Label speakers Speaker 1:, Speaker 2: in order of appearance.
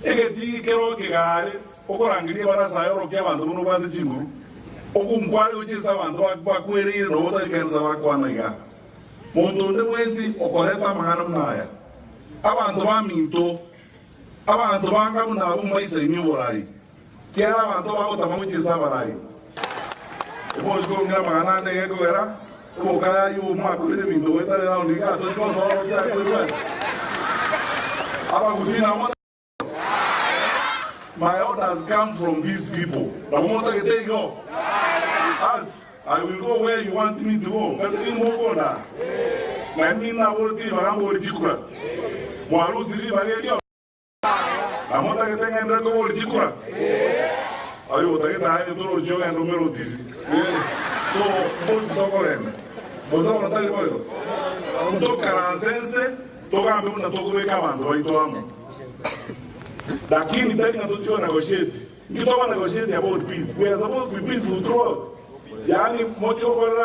Speaker 1: Egetii kero ekegare okorangeria ebarasa aye orokie abanto buna obwate chinguru. Okonkware gochia ase abanto bakwereire na otari kensa bakwana iga. Monto onde bwensi okoreta amang'ana buna aya, abanto baminto, abanto banga buna abwo mbaisainie oborai, kiagera abanto bagotama gochia ase abarai. Emochi korong'ina amang'ana ande egekogera oboka ayio mwakorire ebinto goetania round igaa tochi gosoa roche akoigwete. Abagusii nabo My orders come from these people. Nabo motagete igo? As I will go where you want me to go. Ngase nimokonda. Naende ninaboreti ribaga mbori chikura. Mwarusiri ribaga erio? Na motagete ng'enderere kobori chikura? Aye otagete aye torochi ogende omere otisi. So mbosi tokogenda. Gose bono tari boigo? Ntokaranse ense Togambe buna tokobeka abanto baito amo, lakini tari ng'a tochie negotiate. Inki toba negotiate about peace? We are supposed to be peaceful throughout. Yaani mochie gokorera.